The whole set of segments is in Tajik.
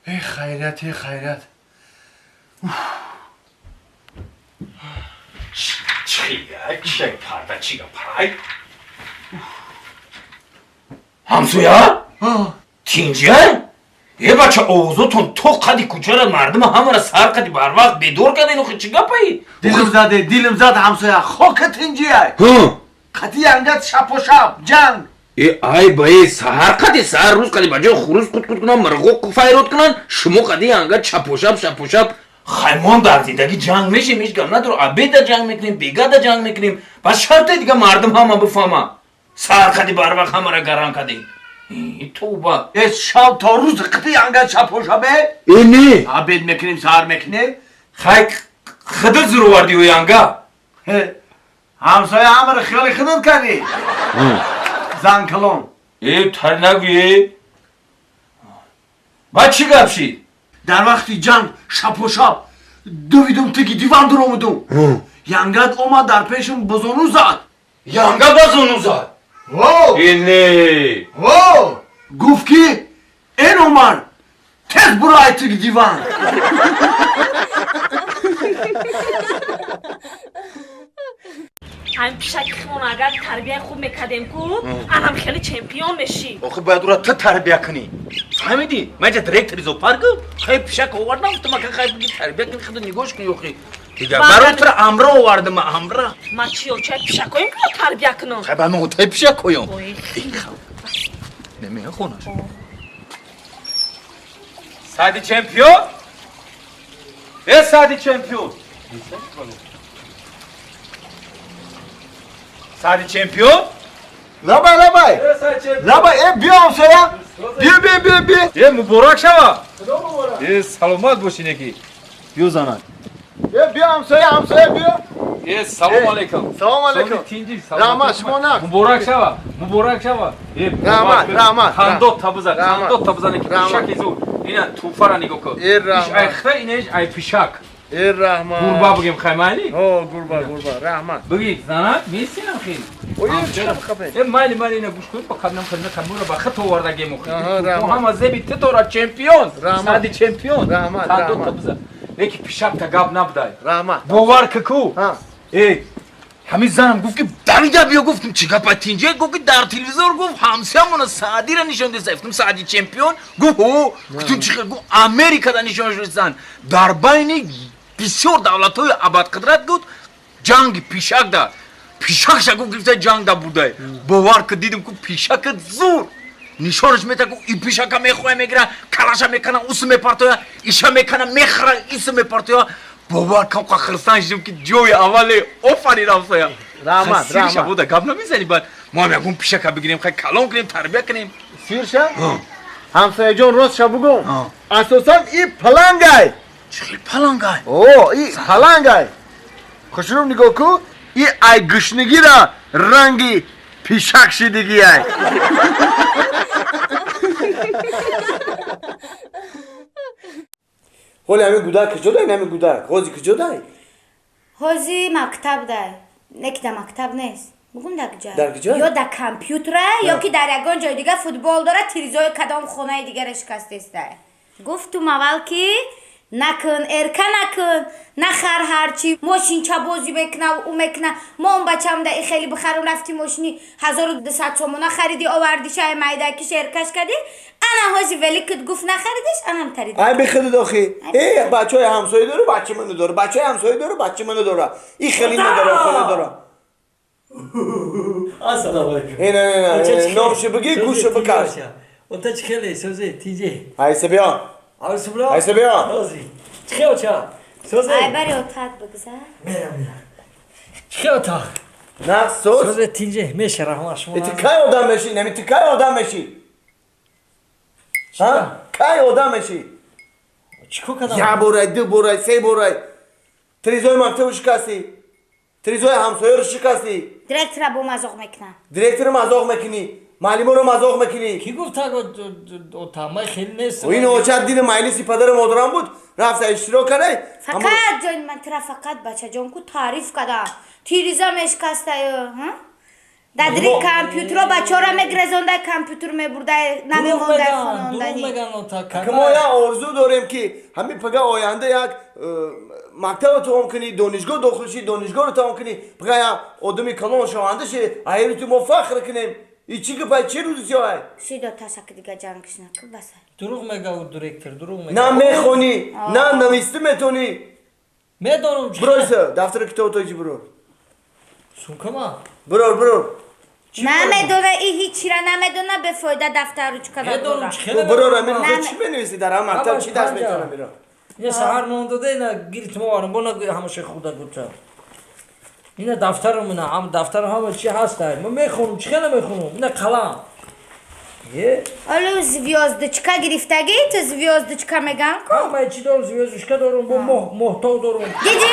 Эй хайрат, эй хайрат. Чия, чия парда чига пай? Ҳамсоя? Тинҷа? Э бача овозотон то қади кӯчара мардума ҳамара сар қади барвақт бедор карден, охи чӣ гапаи? Дилим заде, дилим зад ҳамсоя, хока тинҷияй. Қати янгат шапо шап, ҷанг. Э ай ба э саҳар қади саҳар рӯз қади ба ҷои хурӯз қут-қут кунан, мирғо файрод кунан, шумо қади янгат шапо-шап, шапо-шап. Хаймон дар зиндагӣ ҷанг мешем, ҳеҷ гап надор. Обеда ҷанг мекунем, бегада ҷанг мекунем. Бас шарте дига мардум ҳама бифаҳма. Саҳар қади барвақт ҳамара гаран кадем. Тоба. Э шав то рӯз қати янгат шапо-шап э? Э не. Обед мекунем, саҳар мекунем. Хай худат зуровардӣ янга. Ҳамсоя ҳамаро хиёли худат кардӣ. Зан калон. Э тари нагӯе. Баъд чӣ гап шид? Дар вақти ҷанг шапо-шап дувидум тиги диван дуромудум. Янгат омад дар пешум бозону зад. Янга базону зад? Во! Э не. Во! Гуфт ки эн Умар тез буро ай тиги диван. Ҳамин пишаки химон агар тарбияи хуб мекардем ку, анам хеле чемпион мешӣ. Охи бояд ӯра ту тарбия кунӣ. Фаҳмидӣ? Ман инҷа директори зоопаркам, хай пишак овардам, гуфтам ака хай биги тарбия кунӣ, худо нигоҳш кунӣ охи. Дигар барои тура амра овардам, амра. Ман чӣ очаи пишакоем ки тарбия кунам? Хай ба ман отаи пишакоем. Немея хонаш. Сади чемпион? Э Сади чемпион. Сади чемпион? Лабай, лабай. Лабай, э биё ҳамсоя. Биё, биё, биё, биё. Э муборак шава. Э саломат бошӣ неки. Биё занак. Э биё ҳамсоя, ҳамсоя биё. Э салом алейкум. Салом алейкум. Раҳмат, шумо нақ. Муборак шава. Муборак шава. Э раҳмат, раҳмат. Хандот табза, хандот табза неки пишак изу. Ина туфара нигоҳ кун. Э раҳмат. Иш ай хта, ина иш ай пишак. Э раҳмат. Гурба бигем хай майли? О, гурба, гурба, раҳмат. Биги занак, месинам хел. Ой, чам хапе. Э майли, майли ина гӯш кун, ба қадам хадма қадмура ба хат оварда гему хел. Ҳама зеби ту дора чемпион. Сади чемпион. Раҳмат, раҳмат. Леки пишак та гап набудай. Раҳмат. Бовар ку. Э ҳамин занам гуфт ки давида биё, гуфтам чӣ гапа тинҷа, гуфт ки дар телевизор гуфт ҳамсоямона Саадира нишон деса. Гуфтам Саади чемпион? Гуфт ҳо. Гуфтам чӣ хел? Гуфт Америкада нишон десан. Дар байни бисёр давлатҳои абадқудрат гуфт ҷанги пишак да. Пишакша гуфт гирифта ҷанг да бурдай. Бовар ки дидам ку пишака зур. Нишонаш мета ку и пишака мехоя мегира, калаша мекана, усу мепартоя, иша мекана, мехра, ису мепартоя. Бовар кам қа хирсан шудам ки ҷои аввале офарин ҳамсоя. Раҳмат, раҳмат. Буда гап намезанӣ баъд мо ҳам ягон пишака бигирем, хай калон кунем, тарбия кунем. Сирша? Ҳамсояҷон ростша бугум. Асосан и палангай. Чӣ хел палангай? О, и палангай. Хушрӯм нигоҳ ку, и ай гушнигира ранги пишак шидигиай. Ҳоли ҳамин гудак куҷо дай? Ҳамин гудак ҳози куҷо дай? Ҳози мактаб дай. Не ки дар мактаб нест. Бугум дар куҷо? Дар куҷо? Ё дар компютера, ё ки дар ягон ҷои дига футбол дора, тирезои кадом хонаи дигара шикастестай. Гуфтум аввал ки накун, эрка накун, нахар ҳарчи, мошинча бозӣ мекуна, ӯ мекуна. Мо он бачам да и хеле бихарум, рафти мошини 1200 сомона хариди, овардиш, ай майдакиш эркаш кардӣ. Ана ҳози великит гуфт нахаридиш, анам тариди. Ай бихудид охи. Э бачаҳои ҳамсоя дору, бачи ману дору, бачаҳои ҳамсоя дору, бачи ману дора. И хеле надора, хеле дора. Ассалому алайкум. Э не не, номши биги, гӯшо бикаш. Ота чӣ хеле созе тиҷе. Айса биё. Арсумла. Айса биё. Сози. Чӣ хел оча? Созе. Ай бари отат бигзар. Мерам мерам. Чӣ хел ота? На соз. Созе тиҷе меша раҳмат шумо. Ту кай одам мешӣ? Нами ту кай одам мешӣ? Ҳа? Кай одам мешӣ? Чӣ кор кардам? Як борай, ду борай, се борай. Тирезои мактабу шикастӣ. Тирезои ҳамсояро шикастӣ. Директора бо мазоқ мекунам. Директора мазоқ мекунӣ. Муаллиморо мазоқ мекунӣ. Кӣ гуфт ота? Ман хеле нестам. Ин оча дини маҷлиси падару модарам буд, рафта иштирок кардай. Фақат ҷони ман тира фақат бачаҷон ку таъриф кардам. Тиреза мешикастаю, ҳа? Дадри компютеро бачаҳоро мегрезонда, компютер мебурда, намемонда хононданӣ. Мо як орзу дорем ки ҳамин пага оянда як мактабро тамом кунӣ, донишгоҳ дохил шӣ, донишгоҳро тамом кунӣ, пага як одами калон шаванда шӣ, айри ту мо фахр кунем. И чӣ гапай, чӣ рӯзи сиёҳай? Шидо ташаки дига ҷангш накун баса. Дурӯғ мега ӯ директор, дурӯғ мега. На мехонӣ, на навистӣ метонӣ. Медонам. Биройса, дафтари китобато иҷи бирор. Сумкама? Бирор, бирор. Намедона, и ҳичира намедона, бефоида дафтар ручка Медонам, чӣ хеле. Бирор, амин чӣ менависӣ дар ҳам мактаб, чӣ дарс метонам бирор? Ина саҳар нон дода, ина гирифт мо арам, бона ҳамаша худа гуфта. Ина дафтарам, ина ҳам дафтарам ҳама чӣ ҳаст. Ма мехонам, чӣ хеле мехонам. Ина қалам. Е? Олу звёздочка гирифтагӣ, ту звёздочка меган ку? Ҳама чӣ дорам, звёздочка дорам, бо моҳтоб дорам. Дидӣ?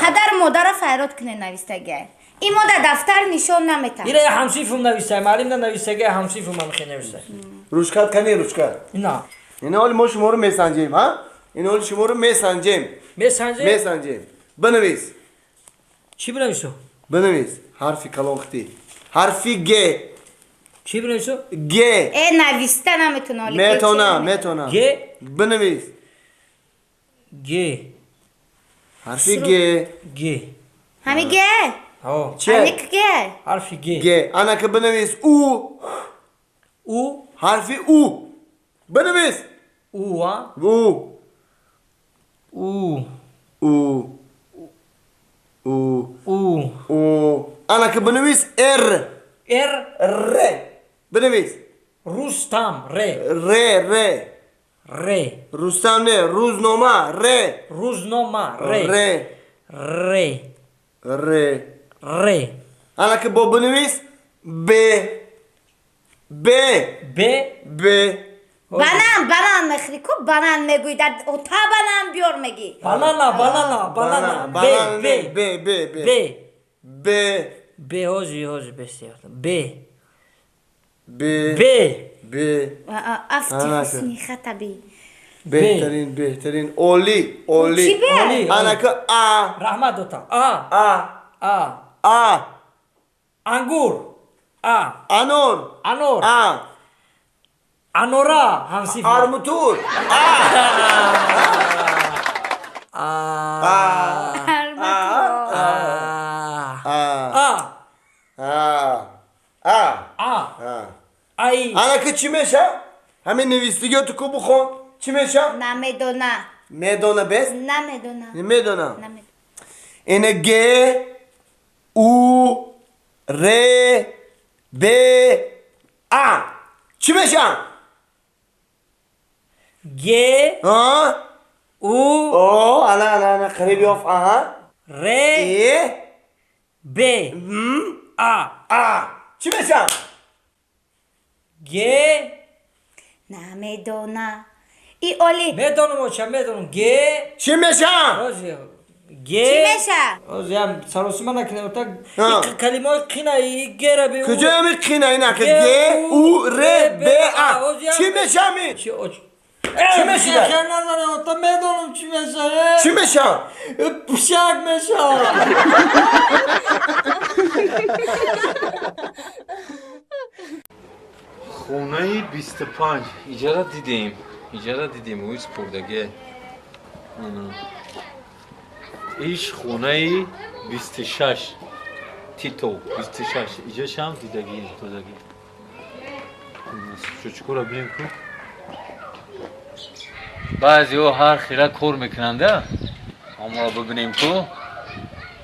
Падар модарро файрод кунед навистагӣ. Имо дар дафтар нишон наметам. Ира ҳамсифум навистай, маълим на навистагӣ, ҳамсифум ҳам хе навистай. Ручкат кани ручка? Ина. Ина ҳоли мо шуморо месанҷем, ҳа? Ина ҳоли шуморо месанҷем. Месанҷем? Месанҷем. Бинавис. Чӣ бинавису? Бинавис. Ҳарфи калон хитӣ. Ҳарфи Г. Чӣ бинавису? Г. Э, нависта наметона. Метона, метона. Г? Бинавис. Г. Ҳарфи Г. Г. Ҳами Г? Ҳо. Че? Аник Г. Ҳарфи Г. Г. Анака бинавис У. У. Ҳарфи У. Бинавис. У, а? У. У. У. У. У. У. Анака бинавис Р. Р. Р. Бинавис. Рустам. Р. Р. Р. Р. Рустам не, рӯзнома. Р. Рӯзнома. Р. Р. Р. Р. Р. Анака бо бинавис Б. Б. Б. Б. Банан, банан мехӯри ку, банан мегӯӣ, дар ота банан биёр мегӣ. Банана, банана, банана. Б, Б. Б, Б, Б. Б. Б. Б, ҳози, ҳози, б сиёд. Б. Б. Б. Б. Афти ҳусни хатаби. Беҳтарин, беҳтарин. Олӣ, олӣ. Чӣ бе? Анака А. Раҳмат дота. А. А. А. А. Ангур. А. Анор. Анор. А. Анора ҳамсиф. Армутур. А. А. А. А. А. А. А. А. Ай. Анака чӣ меша? Ҳамин навистагиё ту ку бихон. Чӣ меша? Намедона. Медона бес? Намедона. Намедона. Ина Г У Р Б А. Чӣ меша? Г А У О, ана ана ана қариб ёфт. Аҳа. Р Э Б А. А. Чӣ меша? Г Намедона. И оли. Медонам, оча, медонам. Г Чӣ меша? Ҳози Г Чӣ меша? Ҳози ҳам саросима накунем, ота А. калимаҳои қина и Гра бе. Куҷо ами қина ина ка Г У Р Б А. Чӣ меша ми? Чӣ оч? Чӣ меша? Хел назанем, ота, медонам чӣ меша. Чӣ меша? Пишак меша. Хонаи 25 иҷара дидем, иҷара дидем, ӯ спурдаге. Иш хонаи 26 Тито 26 иҷашам дидагӣ додагӣ. Чучкура бинем ку. Баъзеҳо ҳар хела кор мекунанда, аммо бибинем ку,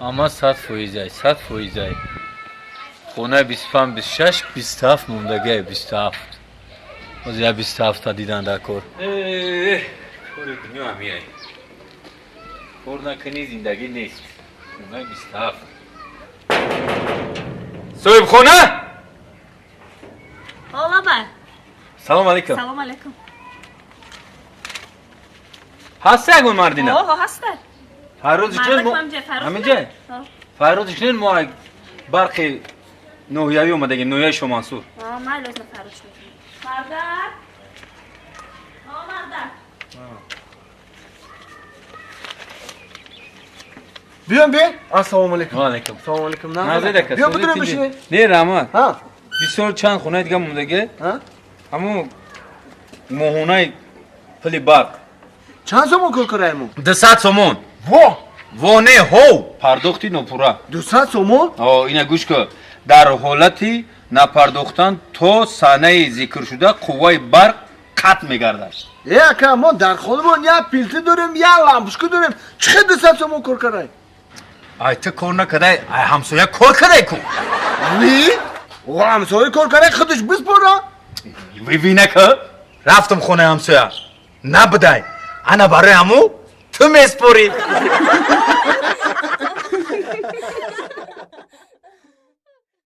ама 100%, 100%. Хонаи 25, 26, 27 мондагиа, 27. Ҳозир я 27-та дидан дар кор. Кори дунё ҳамияй. Кор накунӣ зиндагӣ нест. Хонаи 27. Соҳибхона? Ҳо, лабай. Салом алейкум. Салом алейкум. Ҳаста ягон мардина? Ҳо, ҳаста. Фаррӯз Мардак мо ҳамҷа, Фаррӯз ҳаминҷа? Ҳо. Фаррӯз шунед, мо барқи ноҳиявӣ омадагем, ноҳияи Шомансур. Ҳо, ман лозим Фаррӯз мекунам. Мардак. Ҳо, мардак. Биём, биё. Ассалому алайкум. Ва алайкум. Ассалому алайкум. Назир ака. Биё, бидурем, бишинед. Не, раҳмат. Ҳа. Бисёр чанд хонаи дига мондаги. Ҳа? Ҳамун моҳонаи пули барқ. Чанд сомон кор кардаем? 200 сомон. Во! Во не, ҳов, пардохти нопурра. 200 сомон? О, ина гӯш кун. Дар ҳолати напардохтан то санаи зикршуда қувваи барқ қатъ мегардад. Э, ака, мо дар хонамон як плита дорем, як лампочка дорем. Чӣ хел 200 сомон кор кардаем? Ай, ту кор накардай, ай ҳамсоя кор кардай ку. Ви? О, ҳамсоя кор кардай, худаш биспора. Винака рафтам хонаи ҳамсоя, набудай. Ана барои ҳаму ту меспорӣ.